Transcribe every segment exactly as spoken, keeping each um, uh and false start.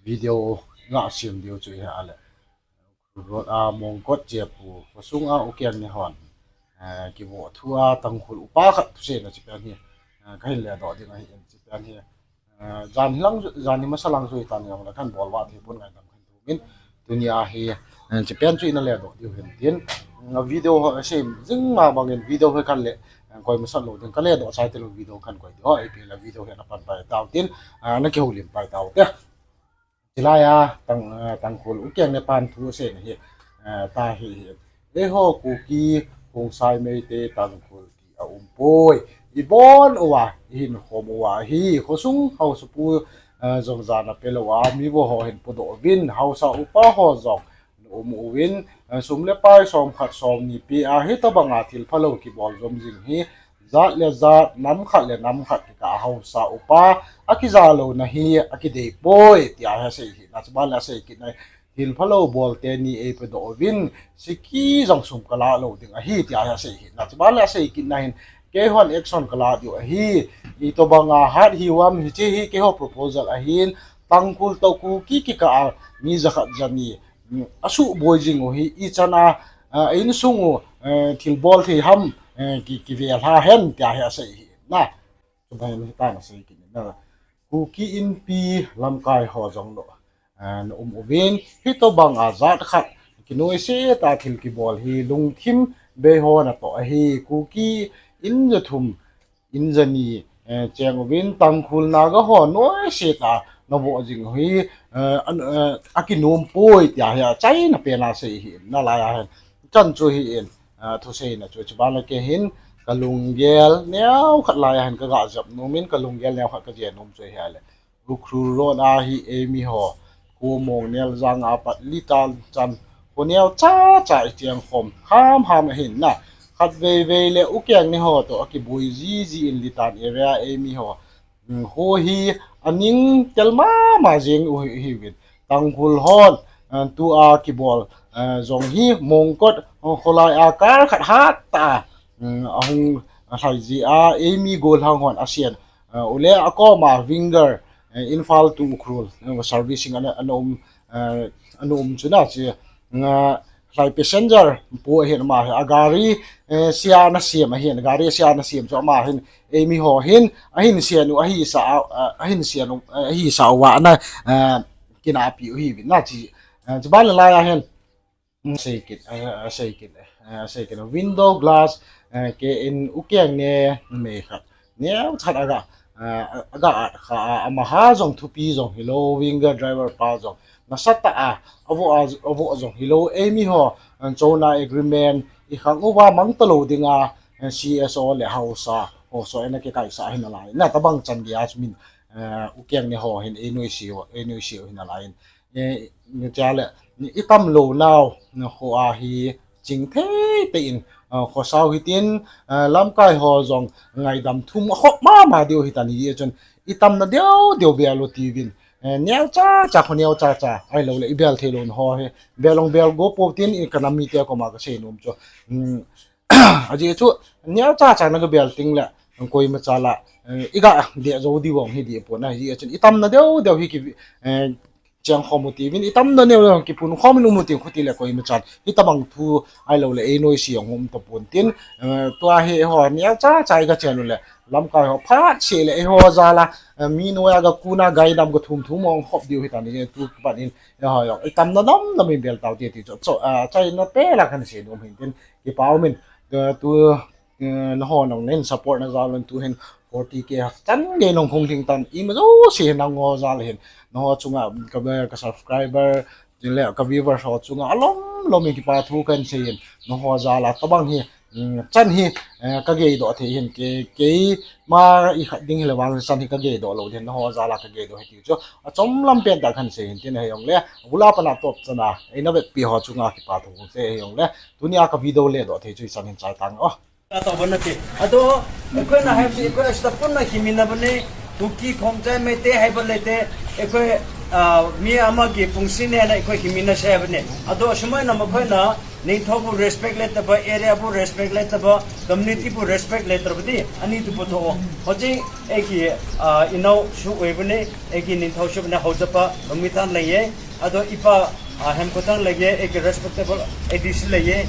video nga sem diu chu hi ale. Road a Mongkot Chepu, khosung a Ukeng ne hon, eh, kivo thu a Tangkhul upa khat thusei na chi pen hi, eh, kahin le doh ding ahi in chi pen hi. Eh, jan hilang, jan hi masa lang jui tan jong le kan bol va thei pon ngai dam kan thu min. Tunia hi, eh, chi pen chu ina le doh diu hin tin. Nga video ho sem jing ma bangin video ho kan le, eh, koi masa lo ding ka le doh sai te lo video kan koi diu. Ho, ipi le video hi na pan pai tau tin, eh, na kihoulim pai tau te. Chilai a, tang, eh, Tangkhul Ukeng ne pan thusei na hi, eh, ta hi hi. Eiho Kuki, Khongsai Meitei, Tangkhul ti a um poi. I bon uva, i hin khom uva hi. Khosung haosapu, eh, jong jana pe lo a, mi vo ho hin podoh uvin, haosa upa ho jong na um uvin, eh, sum le pai som khat som ni pe a, hitobang a thil phalou kibol jom jing hi, jat le jat, nam khat le nam khat kikah a haosa upa, akija lou na hi, akidei poi, tia hi asei hi, na chuban le asei kit na, thil phalou bol teni ei podoh uvin, siki jong sum kala lou ding ahi, tia hi asei hi, na chuban le asei kit na hin, keihon action kala diu ahi, itobang a hat hi uvam hiche hi, keiho proposal ahin, Tangkhul toh Kuki kikah a, mi jakhat jani, mm, asuh boi jing u hi, ichan a, a, insung u, eh, thil bol thei ham, eh, ki, kivel ha hen, tia hi asei hi, na. Chuban hi tan asei kit na. Kuki Inpi lamkai ho jong lo, eh, na um uvin, hitobang a jat khat, kinoise ta thil kibol hi, lungthim bei ho natoh ahi, Kuki in ja thum, in ja ni, eh, cheng uvin Tangkhul Naga ho noise ta na vo jing u hi, eh, an, eh, akinom poi tia hi achaina pen a sei hi na lai a hin. Chan chu hi in, eh, thusei na chu chuban le kei hin ka lunggel neo khat lai a hin ka ga jap nom in ka lunggel neo khat ka je nom chu hi ale. Ukhrul Road a hi eimi ho, Khomong Neljang a pat Litan chan, kho neo cha cha i cheng khom ham ham ahin na. Khat vei vei le Ukeng ne ho toh akiboi ji ji in Litan area eimi ho. Mm, kho hi aning tel mama jing u hi, hi uvin. Tangkhul hon, eh, tua kibol, eh, jong hi Mongkot, eh, kholai a kar khat hat ta, mm, ahung lhai ji a, eimi gollhang hon asian, eh, u le akom a winger, eh, Imphal to Ukhrul, eh, servicing ana, ana um, eh, ana um chu na chi, nga, lhai passenger pu ahin ama hi, agari, eh, sia ana siam ahin, agari sia ana siam chu ama hin, eimi ho hin, ahin sian u, ahi sa, a, a, ahin sian u, eh, ahi sa uva ana, eh, kinapi u hi uvin na chi, eh, chuban le lai a hin, mm, sei kit, eh, sei kit, eh, sei kit, window glass, eh, kei in Ukeng ne, numei khat, neo chat aga, eh, aga at kha a, ama ha jong thupi jong hilou, winger driver pa jong, nasatah a, avo a, avo jong hilou, eimi ho, eh, chona agreement, i khang uva mang talou ding a, eh, C S O le haosa, ho so ena kikaisa hi na lai, na tabang chan dia chu min, eh, Ukeng ne ho hin, ei noise u, ei noise u hi na lai in, eh, ni tia le, ni i tam lou nau, na kho a hi, ching thei te in, eh, khosao hitin, eh, lamkai ho jong ngaidam thum a khop mama diu hi tan hi chun, i tamna deu deu bel u tivin, eh, neo cha cha kho neo cha cha, ahilou le i bel thei lou na ho hi, bel ong bel go pou tin i ka nam mite koma ka sei nom chu. Um, ajeh chu, neo cha cha na ka bel ting le, koima cha la, eh, i ga de jou diu ong hi di pon na, ajeh chun i tamna deu deu hi ki, eh, cheng khom u tivin, i tamna neo le kipun khom in um u tin khuti le koima chan hitabang thu ahilou le ei noise ong um ta pon tin, eh, tua hi ho neo cha cha i ka chen u le lamkai ho phat se le ei ho jal a, eh, mi noi a ga kun a gaidam ga thum thum ong khop diu hi tan ni tu pan in, eh, ho jong i tamna nam nam in bel tau ti ti chu, chu, ah, chaina te la kan sei nom hin tin kipa um in, eh, tu, eh, na ho nong nen support na jal un tu hin forty K chan gei nong khung thing tan, ima jouse nang ho jal hin, na ho chunga ka, ka subscriber, tin le ka viewers ho chunga alom lom in kipa thu kan sei in, na ho jal a tabang hi, um, chan hi, eh, ka gei doh thei hin ke, keima i khat ding hi le vang chan hi ka gei doh lou din, na ho jal a ka gei doh hi ti chu achom lam pen ta kan sei hin tin, hi ong le, bula pana top chana, ei na vetpi ho chunga kipa thu kan sei hi ong le, tunia ka video le doh thei chu i chan hin chai tang o. ต่อวันนาที ado, အခွင့်အရေး အခွင့်အရေး အစတပွန်နာ ခင်မင်းနာ ဘယ်နေ သူကီ ခုံကြိုက် မတေး ဟဲ ဘယ်လေ တေး အခွင့် အာ မီး အမ ကီ ဖုန် စင်း နေ နဲ့ အခွင့် ခင်မင်းနာ ရှဲ ဘယ်နေ ado, အစမိုင်း နာ မခွင့် နာ Ningthou bu respect leitaba, area bu respect leitaba, community bu respect leitaba di, ani tu pu tho. Hoji, eki, ah, inao shu wei bu ne, eki ningthou shu bu ne hau japa, Longmitan lei ye, ado ipa, ah, Hemkhotang lei ye, eki respectable A D C lei ye.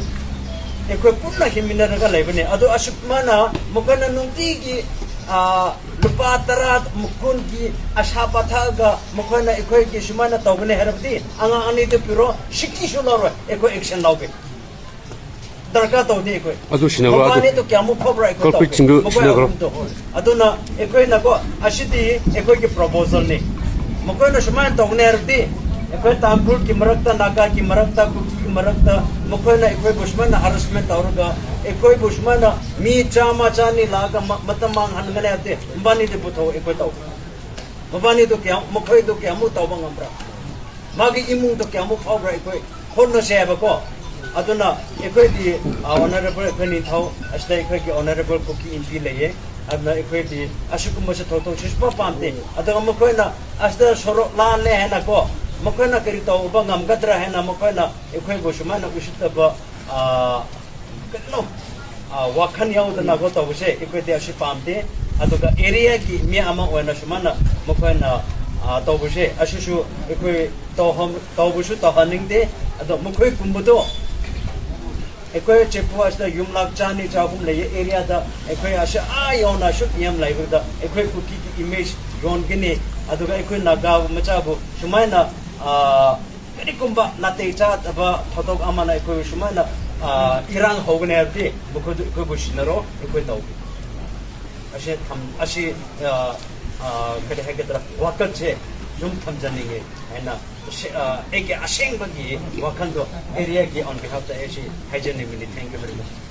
Ekhoi punna himina raga lei bu ne, ado asuk mana, mukana nungti ki, ah, lupa tara, mukun ki, asha patha ga, mukana ekhoi ki shumana tau bu ne herabdi, anga ani tu piro, shiki shu loro, ekhoi action lau be. Darkar tau ni ekhoi. Adu sina ko, adu. Mabani tu kya mu khobra ekhoi tau. Culprit single sina ko. Aduna ekhoi na ko, ashiti ekhoi ki proposal ni. Mukoi na shumana tau ne arti. Ekhoi Tangkhul ki marakta, Naga ki marakta, Kuki ki marakta. Mukoi na ekhoi bu shumana harassment tau ga. Ekhoi bu shumana mi chama chani la ga ma-, matamang han ga ne arti. Mabani tu pu tho ekhoi tau. Mabani tu kya, mukoi tu kya mu tau bang amra. Magi imung tu kya mu khobra ekhoi. Hon no se ba ko. Aduna, ekhoi di, ah, honorable ekhoi ningthou, asida ekhoi ki honorable Kuki M P lei ye. Aduna ekhoi di, ashu kuma se tho tho, shu pa pam te. Aduna mukoi na, asida soro la le hena ko. Mukoi na kari tau ba ngam gadra hena, mukoi na, ekhoi bu shumana ushita ba, ah, Kano, ah, wakhan yau da na go tau bu se, ekhoi te ashu pam te, ato ka area ki mi ama oina shumana, mukoi na, ah, tau bu se, ashu shu, ekhoi tau ham, tau bu shu tau haning te, ato mukoi kum bu to. Ekhoi chepu asida yum lak chani cha hum le ye area da, ekhoi ashu a yau na shu yam lai bu da, ekhoi Kuki ki image yon kini, ato ka ekhoi Naga bu macha bu, shumai na, ah, Kani kumba na te cha taba thotok ama na ekhoi bu shumana, ah, irang ho ne ti, mukoi tu ekhoi bu sina ro, ekhoi tau. Ashe tham, ashe, ah, ah, kade hai kedra, wakhan che, jum tham janinge, hai na, ashe, ah, eke asheng bagi, wakhan do, area ki on behalf ta ashe, hai janinge, thank you very much.